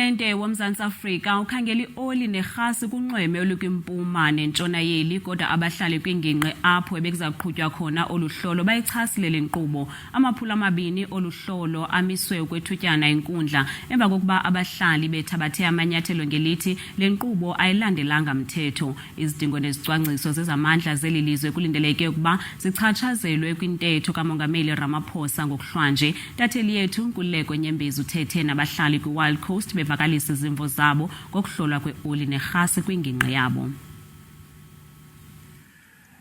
Urhulumente woMzantsi Afrika ukhangela ioli nerhasi kunxweme olukwimpuma nentshona yeli, kodwa abahlali kwingingqi apho ebekuza kuqhutywa khona olu hlolo bayichasile le nkqubo. Amaphulo amabini olu hlolo amiswe ukwethutyana inkundla emva kokuba abahlali bethabathe amanyathelo ngelithi le nkqubo ayilandelanga mthetho. Izidingo nezicwangciso zezamandla zeli lizwe kulindeleke ukuba zichatshazelwe kwintetho kaMongameli Ramaphosa ngokuhlwanje. Intatheli yethu Nkululeko Nyembezi uthethe nabahlali kwiWild Coast bevakalisa izimvo zabo ngokuhlolwa kweoli nerhasi kwingingqi yabo.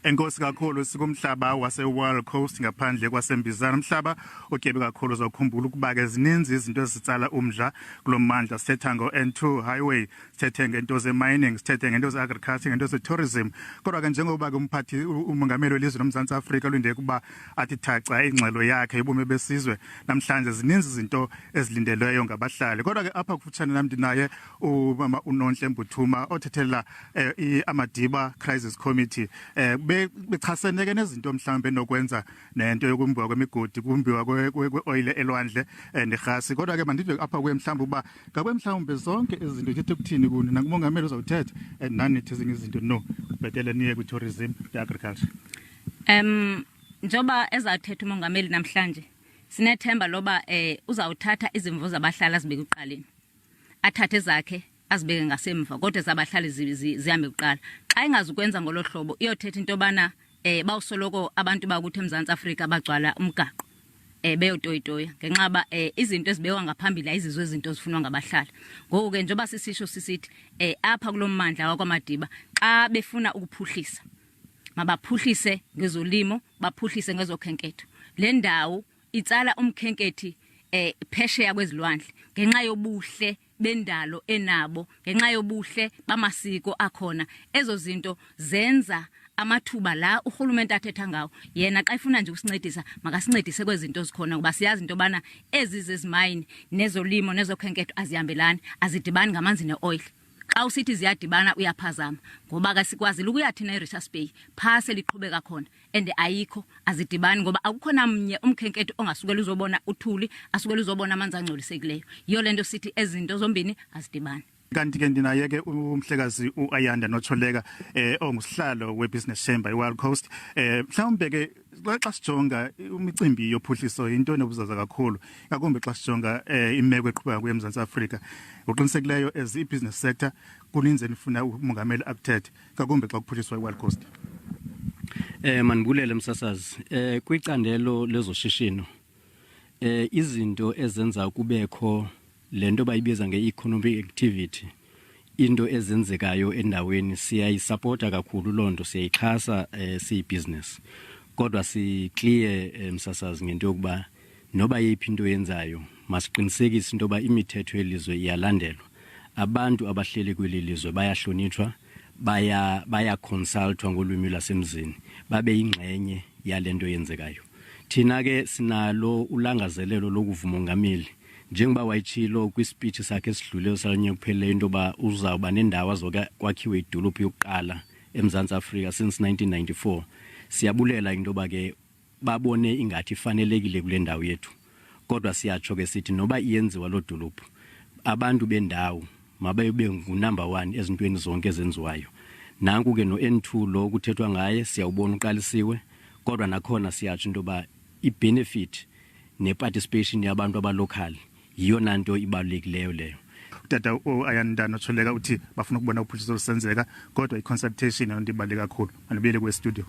Enkosi kakhulu. Sikumhlaba wase-Wild Coast ngaphandle kwaseMbizana, umhlaba otyebe kakhulu. Uzawukhumbula ukuba ke zininzi izinto ezitsala umdla kulo mmandla. Sithetha ngo-N2 highway, sithethe ngento ze-mining, sithethe ngento ze-agriculture, ngento ze-tourism. Kodwa ke njengoba ke umphathi, umongameli welizwe loMzantsi Afrika, ulindele ukuba athi thaca ingxelo yakhe yobume besizwe namhlanje, zininzi izinto ezilindelweyo ngabahlali. Kodwa ke apha kufutshane nam ndinaye umama uNontle Mbuthuma othethelela i-Amadiba Crisis Committee, bechasene ke nezinto mhlawumbe enokwenza nento yokumbiwa kwemigodi, kumbiwa kweoyile elwandle nerhasi. Kodwa ke mandive apha kuye mhlawumbi uba ngabe mhlawumbe zonke ezi zinto ithethe ukuthini kuni. Nangumongameli uzawuthetha and nani nithi ezinye izinto no kubhetele niye kwi-tourism ne-agriculture. Njoba ezawuthetha umongameli namhlanje, sinethemba loba uzawuthatha izimvo zabahlali azibeke ekuqaleni, athathe ezakhe azibeke ngasemva, kodwa zabahlali zihambe kuqala. Xa ingazukwenza ngolo hlobo, iyothetha into yobana bawusoloko abantu bakuthi eMzantsi Afrika bagcwala umgaqo beyotoyitoya ngenxa yoba izinto ezibekwa ngaphambili ayizizo izinto ezifunwa ngabahlali. Ngoku ke njengoba sisisho sisithi apha kulo mmandla wakwaMadiba, xa befuna ukuphuhlisa, mabaphuhlise ngezolimo, baphuhlise ngezokhenketho. Le ndawo itsala umkhenkethi phesheya kwezilwandle ngenxa yobuhle bendalo enabo, ngenxa yobuhle bamasiko akhona. Ezo zinto zenza amathuba la urhulumente athetha ngawo. Yena xa efuna nje ukusincedisa, makasincedise kwezinto zikhona, ngoba siyazi into yobana ezi zezimayini nezolimo nezokhenketho azihambelani, azidibani ngamanzi neoyile. Xa usithi ziyadibana uyaphazama, ngoba ke sikwazile ukuya thina eRichards Bay phaa seliqhubeka khona and ayikho, azidibani, ngoba akukho namnye umkhenkethi ongasukela uzobona uthuli, asukela uzobona amanzi angcolisekileyo. Yiyo le nto sithi ezi zinto zombini azidibani. Kanti ke ndinaye ke umhlekazi uAyanda Notsholeka, ongusihlalo we-Business Chamber iWild Coast. Mhlawumbe ke xa sijonga imicimbi yophuhliso, into enobuzaza kakhulu, ngakumbi xa sijonga imeko eqhubeka kuyo eMzantsi Afrika. Ngokuqinisekileyo as i-business sector kuninzi enifuna umongameli akuthethe, ngakumbi xa kuphuhliswa iWild Coast. Manibulele msasazi. Kwicandelo lezoshishino, izinto ezenza kubekho lento bayibiza nge-economic activity, into ezenzekayo endaweni, siyayisapota kakhulu loo nto, siyayixhasa siyi-business. Kodwa si-clear, msasazi, ngento yokuba noba yeyiphi into yenzayo, masiqinisekise into yoba imithetho yelizwe iyalandelwa, abantu abahleli kweli lizwe bayahlonitshwa, baya consultwa ngolwimi lwasemzini, babe yingxenye yale nto yenzekayo. Thina ke sinalo ulangazelelo lokuva umongameli njengoba wayitshilo kwispeech sakhe esidlulileyo salonyaka kuphelileyo into yoba uzawuba nendawo azoke kwakhiwe idolophu yokuqala eMzantsi Afrika since 1994. Siyabulela into yoba ke babone ingathi ifanelekile kule ndawo yethu, kodwa siyatsho ke sithi noba iyenziwa loo dolophu, abantu bendawo mababe ngunumber one ezintweni zonke ezenziwayo. Nanku ke no-N2 lo kuthethwa ngaye, siyawubona uqalisiwe, kodwa nakhona siyatsho into yoba i-benefit ne-participation yabantu abalocal yiyona nto ibalulekileyo leyo. Utata uAyanda Notsholeka uthi bafuna ukubona uphuhliso lusenzeka, kodwa i-consultation yona into ibaluleke kakhulu. Mandibuyele kwestudio.